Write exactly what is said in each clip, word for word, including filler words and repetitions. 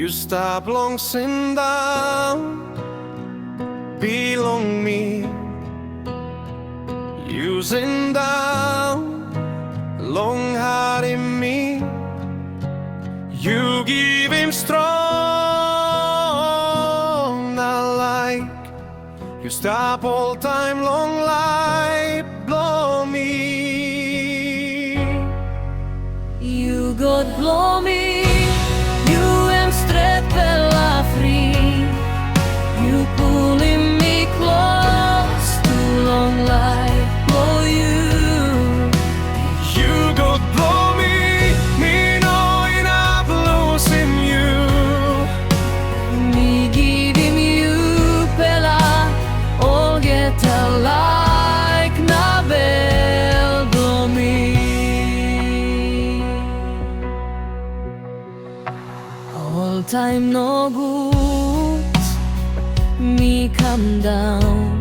Yu stap long sindaun bilong mi. Yu sindaun long harim mi. Yu givim strong na laik. Yu stap oltaim long laip bilong mi. Yu God bilong mi, yu em stretpela fri. Yu pulim mi klostu long laip bilong yu. Yu God bilong mi, mi no inap lusim yu. Mi givim yupela olgeta laik na bel bilong mi. Oltaim nogut mi kam daun,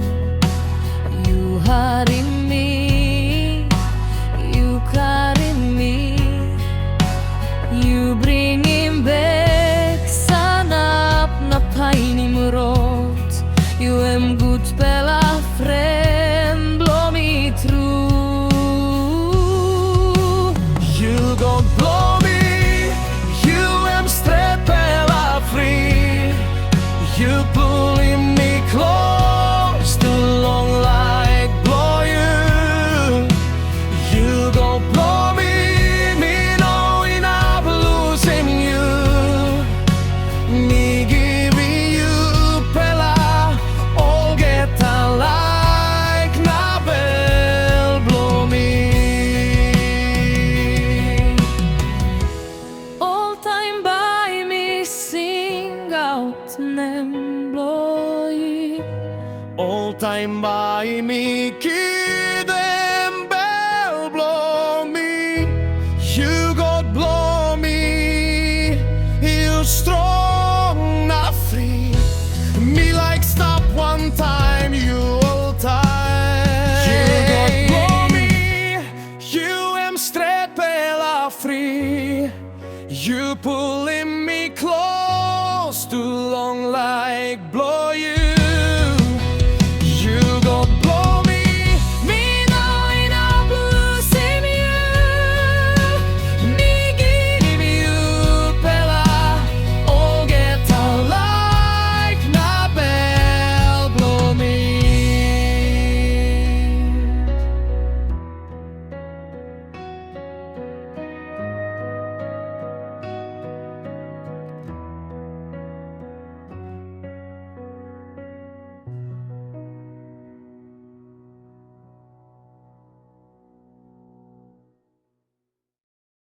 yu harim mi, yu karim mi, yu bringim bek sanap na painim rot. Yu em gutpela pren bilong mi tru. Yu God bilong mi, yu em stretpela fri. Yu pulim mi klostu long laik bilong yu. Yu God bilong mi, mi no inap lusim yu. Mi givim yupela olgeta laik na bel bilong mi. Oltaim bai mi singaut nem bilong yu. Oltaim bai mi kidim bel bilong mi. Yu God bilong mi, yu strong na fri. Mi laik stap wantaim yu oltaim. Yu God bilong mi, yu em stretpela fri. Yu pulim mi klostu long laik bilong